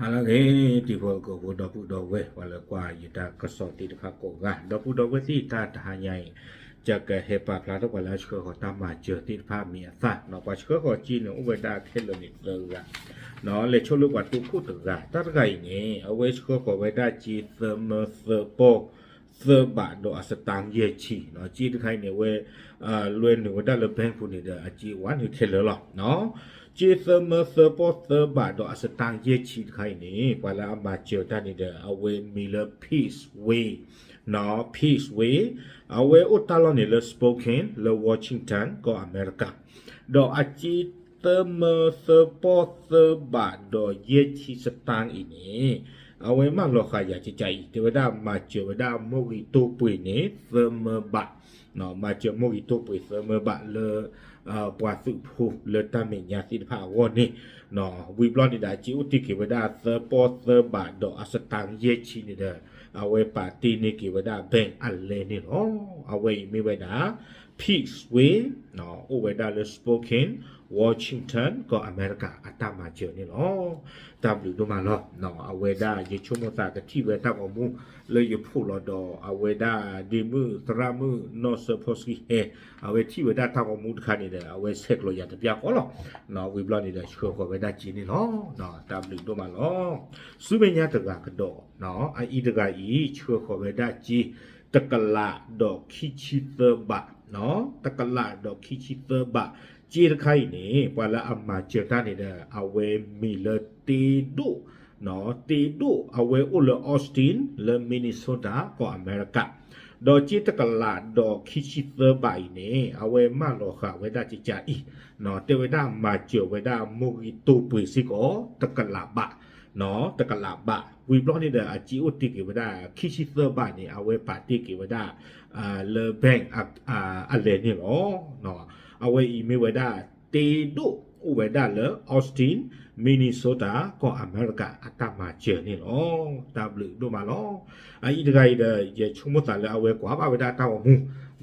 ဟါလၢအဂ့ၤ တံၤဖိသကိးဖိ ဒီပုၢ်ဒီဝဲၢ် ပှၤလၢကွၢ်ယတၢ်ကစီၣ်သ့ၣ်တဖၣ်ကိးဂၤ ဒီပုၢ်ဒီဝဲၢ်သ့ၣ် တၢ်တဟါညါအံၤ ယကဟဲပာ်ဖျါထီၣ်ပှၤလၢအဆှၢဃီၤတၢ်မၤစၢၤသ့ၣ်တဖၣ်မံၤအသၣ်နီၤ ပှၤဆှၢဃီၤစ့န့ၣ် အိၣ်ဝဲဒၣ်ခဲလၢာ်န့ၣ်သၢဂၤ လဲၤဆိလၢပှၤတိခိၣ်တဂၤ တၢ်တဂၤအံၤန့ၣ် အဝဲဆှၢဃီၤဝဲဒၣ်စ့သၢမၢသၢပီၢ် သၢဘးဒီးအစတၣ်ယဲၢ်ဆံနီၤ စ့တခါအံၤန့ၣ် အဝဲ လွဲနုာ်ဝဲဒၣ်လၢ bank ပူၤန့ၣ်ဒီး အစ့ဝဲန့ၣ်ခဲလၢာ်လီၤ. စ့သၢမၢသၢပီၢ်သၢဘးဒီးအစတၣ်ယဲၢ်ဆံတခါအံၤန့ၣ် ပှၤလၢအမၤစၢၤတၢ်န့ၣ်ဒီး အဝဲမံၤလၢ Peace Way နီၤ Peace Way အဝဲအိၣ်တၢ်လီၢ်န့ၣ်လၢ Spokane လၢ Washington ကီၢ်အမဲရကၤ ဒီးအစ့သၢမၢသၢပီၢ်သၢဘးဒီးယဲၢ်ဆံစတၣ်အံၤန့ၣ် အဝဲမၢလီၤဃာ်ယၤကကးအံၤ တဲဝဲဒၣ်မၤစၢၤဝဲဒၣ်မိၢ်ဂံၢ်တိၢ်ပှ့ၤန့ၣ် သၢမၢဘး မၤစၢၤမိၢ်ဂံၢ်တိၢ်ပှ့ၤသၢမၢဘးလၢ ပှၤသုးဖိလၢတၢ်မဲာ်ညါသ့ၣ်တဖၣ်အဂီၢ်န့ၣ် ဝံၤဘျီန့ၣ်ဒီး အစ့အိၣ်တ့ၢ်က့ၤဝဲဒၣ်သၢပီၢ်သၢဘးဒီးအစတၣ်ယဲၢ်ဆံန့ၣ်ဒီး အဝဲပာ်တ့ၢ်န့ၢ်က့ၤဝဲဒၣ် bank အလဲန့ၣ်လီၤ. အဝဲအံၤမ့ၢ်ဝဲဒၣ် Peace Way အိၣ်ဝဲဒၣ်လၢ Spokane Washington ကီၢ်အမဲရကၤ အတၢ်မၤစၢၤန့ၣ်လီၤ. တၢ်ဘျုးဒိၣ်မးလီၤ. အဝဲဒၣ်ယဆိကမိၣ်သးကထံၣ်ဝဲတၢ်ဂီၤမူလၢယ post လီၤဒီး အဝဲဒၣ်ဒ့မုၣ်သရၣ်မုၣ်နီၢ်စၢဖီဆှံဟဲ အဝဲထံၣ်ဝဲဒၣ်တၢ်ဂီၤမူတခါန့ၣ်ဒီး အဝဲဆဲးကျိးယၤတဘျီဃီလီၤ. ဝံၤဘျီန့ၣ်ဒီး ဆှၢဃီၤဝဲဒၣ်စ့န့ၣ်လီၤ. တၢ်ဘျုးဒိၣ်မးလီၤ. ဆူမဲာ်ညါတဂၤကဒီး အအံၤတဂၤအံၤ ဆှၢဃီၤဝဲဒၣ်စ့ တကလးဒီးခံဆံသၢဘး တကလးဒီးခံဆံသၢဘး စ့တခါအံၤန့ၣ် ပှၤလၢအမၤစၢၤတၢ်န့ၣ်ဒီး အဝဲမံၤလၢတ့ဒိၣ် တ့ဒိၣ် အဝဲအိၣ်လၢ Austin လၢ Minnesota ကီၢ်အမဲရကၤ ဒီးစ့တကလးဒီးခံဆံသၢဘးအံၤန့ၣ် အဝဲမၢလီၤဃာ်ဝဲဒၣ်ကကးအံၤ တဲဝဲဒၣ်မၤစၢၤဝဲဒၣ်မိၢ်ဂံၢ်တိၢ်ပှ့ၤစ့ၢ်ကီး တကလးဘး တကလးဘး ဝံၤဘျီန့ၣ်ဒီး အစ့အိၣ်တ့ၢ်က့ၤဝဲဒၣ် ခံဆံသၢဘးန့ၣ် အဝဲပာ်တ့ၢ်က့ၤဝဲဒၣ် လၢ bank အလဲန့ၣ်လီၤ. အဝဲအံၤမ့ၢ်ဝဲဒၣ် တ့ဒိၣ် အိၣ်ဝဲဒၣ်လၢ Austin Minnesota ကီၢ်အမဲရကၤ အတၢ်မၤစၢၤန့ၣ်လီၤ. တၢ်ဘျုးဒိၣ်မးလီၤ. အအံၤတဂၤအံၤဒီး ယဆိကမိၣ်သးလၢအဝဲကွၢ်ဘၣ်ဝဲဒၣ်တၢ်ဂီၤမူ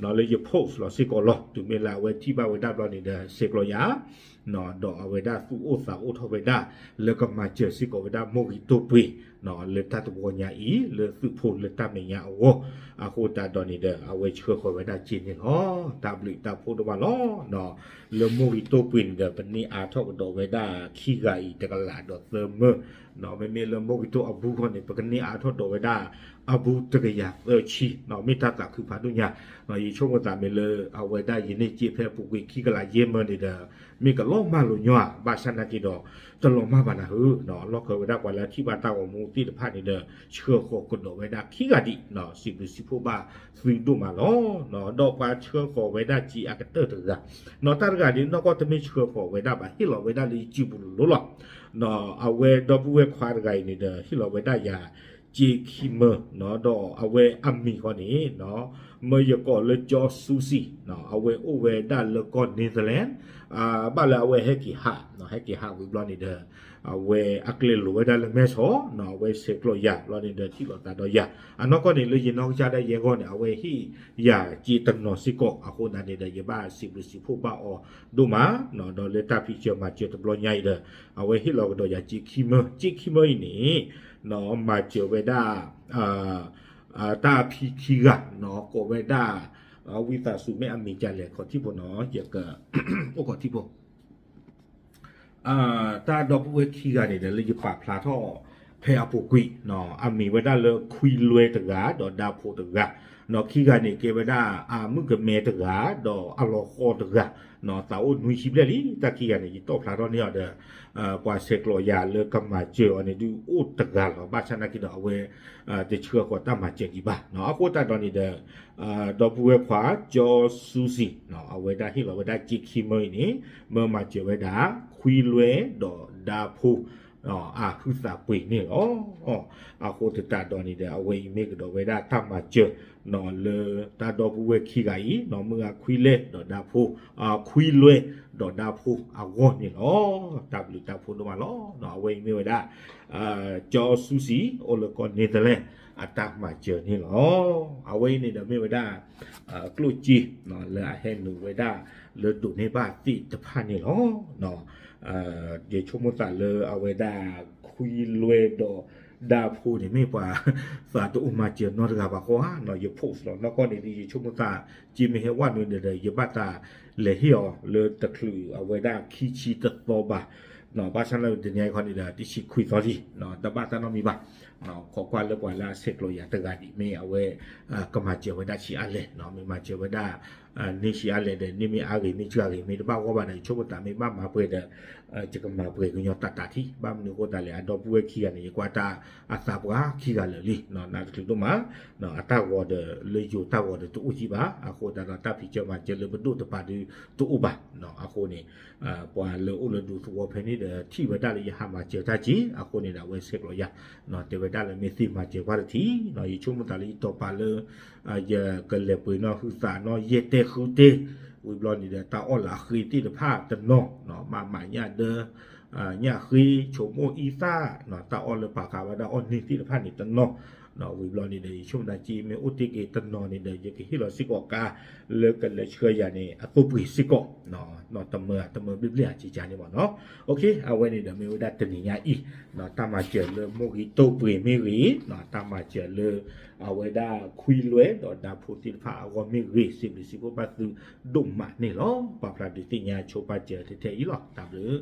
လၢယ post လီၤစ့ၢ်ကီးလီၤ. တုၤမ့ၢ်လၢအဝဲထံၣ်ဘၣ်ဝဲဒၣ်ဘျီန့ၣ်ဒီး ဆဲးကျိးယၤ ဒီးအဝဲဒၣ်သူၣ်အိၣ်သးအိၣ်ထီၣ်ဝဲဒၣ် လၢကမၤစၢၤစ့ၢ်ကီးဝဲဒၣ်မိၢ်ဂံၢ်တိၢ်ပှ့ၤ လၢတၢ်တဝီညါအံၤ လၢသုးဖိလၢတၢ်မဲာ်ညါအဂီၢ် အဃိသတးဒီးန့ၣ်ဒီး အဝဲဆှၢဃီၤဝဲဒၣ်စ့န့ၣ်လီၤ. တၢ်ဘျုးတၢ်ဖှိၣ်ဒိၣ်မးလီၤ. လၢမိၢ်ဂံၢ်တိၢ်ပှ့ၤန့ၣ်ဒီး ပန့ၢ်အါထီၣ်ကဒီးဝဲဒၣ်ခံဂၤအံၤ တကလးဒီးသၢမၢ မ့မ့ၢ်လၢမိၢ်ဂံၢ်တိၢ်အဘူးခီန့ၣ် ပကန့ၢ်အါထီၣ်ဒီးဝဲဒၣ် အဘူးတကယၤသၢဆံ မ့ၢ်တၢ်သးခုဖးဒိၣ်ညါ ယဆိကမိၣ်သးမ့ၢ်လၢအဝဲဒၣ်ယန့ၢ်စ့ဖဲအပူၤကွံာ်ခံကလးယဲၢ်မၢန့ၣ်ဒီး မ့ၢ်ကလီၤမၢ်လိာ်ညီဧါ ဘၣ်ဆၣ်နာ်က့ဒီး တလီၤမၢ်ဘၣ်နၤဧၢ, လီၢ်ခၢၣ်ဝဲဒၣ်ပှၤလၢအထံၣ်ဘၣ်တၢ်ဂီၤမူသ့ၣ်တဖၣ်န့ၣ်ဒီး ဆှၢဃီၤကဒီးဝဲဒၣ်ခံဂၤဒံး စံးဘျုးစံးဖှိၣ်ဘၣ်သုဒိၣ်မးလီၤ. ဒီးပှၤဆှၢဃီၤဝဲဒၣ်စ့အကတၢၢ်တဂၤ နီၢ်တၢ်တဂၤဒ်နီၢ်ကီၢ်တမ့ၢ်ဆှၢဃီၤဝဲဒၣ်ဘၣ် ဟ့ၣ်လီၤဝဲဒၣ်လၢယစုပူၤလိၤလိၤလီၤ. အဝဲဒီပုၢ်ဝဲၢ်ခွါတဂၤအံၤန့ၣ်ဒီး ဟ့ၣ်လီၤဝဲဒၣ်ယၤ စ့ခံမၢ ဒီးအဝဲအမံၤဃီန့ၣ် မၢယကိးလၢကၠီစူစံ အဝဲအိၣ်ဝဲဒၣ်လၢကီၢ် Netherlands ဘၣ်လၢအဝဲဟဲက့ၤဟး ဟဲက့ၤဟးဝံၤဘျီန့ၣ်ဒီး အဝဲအကျဲလိာ်ဝဲဒၣ်လၢမဲဆီး အဝဲဆဲးကျိးယၤဘျီန့ၣ်ဒီး ထံၣ်လိာ်သးဒီးယၤ အနီၢ်ကီၢ်န့ၣ် လၢယနီၢ်ကစၢ်ဒၣ်ယဲအဂီၢ်န့ၣ် အဝဲဟ့ၣ်ယၤစ့တနီၤစ့ၢ်ကီး အဃိသတးန့ၣ်ဒီး ယဘၣ်စံးဘျုးစံးဖှိၣ်ဘၣ်အီၤဒိၣ်မး ဒီးလၢတၢ်ဖံးစၢၤမၤစၢၤတဘျီညါအံၤဒီး အဝဲဟ့ၣ်လီၤကဒီးယၤစ့ခံမၢ စ့ခံမၢအံၤန့ၣ် မၤစၢၤဝဲဒၣ် တၢ်ဖံခံဂၤ ကိးဝဲဒၣ် ဝံသးစူၤမ့ၢ်အမံၤဒ်လဲၣ် ခီၣ်ထံးဖိနီၤ ယက အိၣ်ခီၣ်ထံးဖိ တၢ်ဒီပုၢ်ဝဲၢ်ခံဂၤန့ၣ်ဒီး လၢယပာ်ဖျါထီၣ်ဖဲအပူၤကွံာ် အမံၤဝဲဒၣ်လၢခွံလွဲတဂၤ ဒီးဒါဖိတဂၤ ခံဂၤန့ၣ်ကဲဝဲဒၣ်အမုၣ်ကမဲတဂၤ ဒီးအလီၤဃီတဂၤ သးအိၣ်နွံဆံဘျဲၣ်လံ တၢ်ခံဂၤန့ၣ် ယတီၣ်ဖျါထီၣ်န့ၢ်အီၤဒီး ပှၤဆဲးကျိးယၤလၢကမၤစၢၤအီၤန့ၣ်ဒုးအိၣ်တဂၤလီၤ ဘၣ်ဆၣ်နာ်က့ဒီးအဝဲ တဆှၢဃီၤတၢ်မၤစၢၤဒံးဘၣ် အဃိသတးဒီးန့ၣ်ဒီး ဒီပုၢ်ဝဲၢ်ခွါ ကၠီစူစံ အဝဲဒၣ်ဟ့ၣ်လီၤဝဲဒၣ်စ့ခံမၢအံၤန့ၣ် မၢမၤစၢၤဝဲဒၣ် ခွံလွဲဒီးဒါဖိ အဟုသးပှ့ၤန့ၣ်လီၤ. အဃိသတးဒီးန့ၣ်ဒီး အဝဲအံၤမ့ၢ်ကဒီးဝဲဒၣ်တၢ်မၤစၢၤ လၢတၢ်ဒီပုၢ်ဝဲၢ်ခံဂၤအံၤ မုၢ်ဂၤခွံလဲၢ်ဒီးဒါဖိ, ခွံလွဲဒီးဒါဖိအဂီၢ်န့ၣ်လီၤ. တၢ်ဘျုးတၢ်ဖှိၣ်ဒိၣ်မးလီၤ. အဝဲအံၤမ့ၢ်ဝဲဒၣ် ကၠီစူစံ အိၣ်လၢကီၢ် Netherlands အတၢ်မၤစၢၤန့ၣ်လီၤ. အဝဲအံၤန့ၣ်ဒီးမ့ၢ်ဝဲဒၣ် ကျိၣ်စ့ လၢအဟဲနုာ်ဝဲဒၣ် လၢဒိးန့ၢ်ဘၣ်သ့ၣ်တဖၣ်န့ၣ်လီၤ. ယဆိကမိၣ်သးလၢအဝဲဒၣ် ခွံလွဲဒီးဒါဖိန့ၣ် မ့ၢ်ပှၤသးတအိၣ်မၤစၢၤနီတဂၤဘၣ်ဃီဧါ. ယ post လီၤနီၢ်ကီၢ်န့ၣ်ဒီး ယဆိကမိၣ်သး က့မ့ၢ်ဟဲဝဲနုာ်ဒီး ယဘၣ်သးလဲၤဟ့ၣ်အီၤလၢတချုးအဝဲဒၣ်ခံဆံတသီဘၣ်. ဘၣ်ဆၣ်န့ၣ်တနံၤအံၤခီန့ၣ်ဒီး တဆံခွံသီလံ, တဘၣ်တၢ်နီတမံၤဘၣ်. ခိးကွၢ်လၢပှၤလၢအဆဲးကျိးယၤတဂၤဒံး မ့ၢ်အဝဲ ကမၤစၢၤဝဲဒၣ်ဆံးအါလဲၣ်, မ့ၢ်မၤစၢၤဝဲဒၣ် န့ၢ်ဆံးအါလဲၣ်ဒီး န့ၢ်မ့ၢ်အါဂ့ၤမ့ၢ်စှၤဂ့ၤ မ့ၢ်တဘၣ်ဂီၢ်ဘၣ်ဒီး ယဆိကမိၣ်သးမ့ၢ်ဘၣ်မၤပှဲၤဒီး ယကမၤပှဲၤကညီတၢ်တးထံၣ်. ဘၣ်မနုၤအဃိသတးလဲၣ် အဒီပုၢ်ဝဲၢ်ခံဂၤန့ၣ် ယကွၢ်တၢ်အသးပှၢ်ခံဂၤလၢာ်လံ, နတချုးဒိၣ်မး အတၢ်ဂီၤဒီးလၢယိၤတၢ်ဂီၤဒီးတအိၣ်ကံဘၣ်. အဃိသတးဒီးတၢ်ဖံးစၢၤမၤစၢၤလၢပဒိၣ်တပၤဒီးတအိၣ်ဘၣ်. အဃိန့ၣ် ပှၤလၢအိၣ်လၢဒူသဝီဖဲန့ၣ်ဒီး ထံၣ်ဝဲဒၣ်လၢယဟးမၤစၢၤတၢ်က့ အဃိန့ၣ်ဒီး အဝဲဆဲးကျိးယၤ တဲဝဲဒၣ်လၢမ့ၢ်သ့မၤစၢၤကွၢ်တထံၣ်, ယဆိကမိၣ်သးလၢယတီၤပာ်လၢ ယကလဲၤပှ့ၤနီၢ်ဟုသးနီၢ်ယဲၢ်တဲဃုတဲ ဝံၤဘျီန့ၣ်ဒီး တၢ်အီၣ်လၢအဃ့သ့ၣ်တဖၣ်တနီၤ မၤမၤညၣ်ဒၢ ညၣ်ဃ့ ဆိမိၣ်အံသၣ် တၢ်အီၣ်လၢပာ်ဃာ်ဝဲဒၣ်အီၣ်န့ၢ်သ့ၣ်တဖၣ်န့ၣ်တနီၤ, ဝံၤဘျီန့ၣ်ဒီး ယဆိကမိၣ်သးက့မ့ၢ်အိၣ်တ့ၢ်က့ၤတနီၤန့ၣ်ဒီး ယကဟ့ၣ်လီၤစ့ၢ်ကီးကါ လၢကလဲၤဆှၢယၤန့ၣ် အသိပှ့ၤစ့ၢ်ကီး တမၢတမၢဘျ့ဘျ့အစံးကါန့ၣ်မ့ၢ်နီၤ. အဝဲန့ၣ်ဒီးမ့ၢ်ဝဲဒၣ်တနံၤညါအံၤ တၢ်မၤစၢၤလၢမိၢ်ဂ့ၤတိၢ်ပှ့ၤမ့ၢ်ဂ့ၤ, တၢ်မၤစၢၤလၢ အဝဲဒၣ်ခွံလွဲဒီးဒါဖိသ့ၣ်တဖၣ်အဂီၢ်မ့ၢ်ဂ့ၤ စံးဘျုးစံးဖှိၣ်ဘၣ်သုဒိၣ်မးန့ၣ်လီၤ. ပာ်ဖျါဒုးသ့ၣ်ညါဆိပာ်စၢၤထဲထဲအံၤလီၤ. တၢ်ဘျုး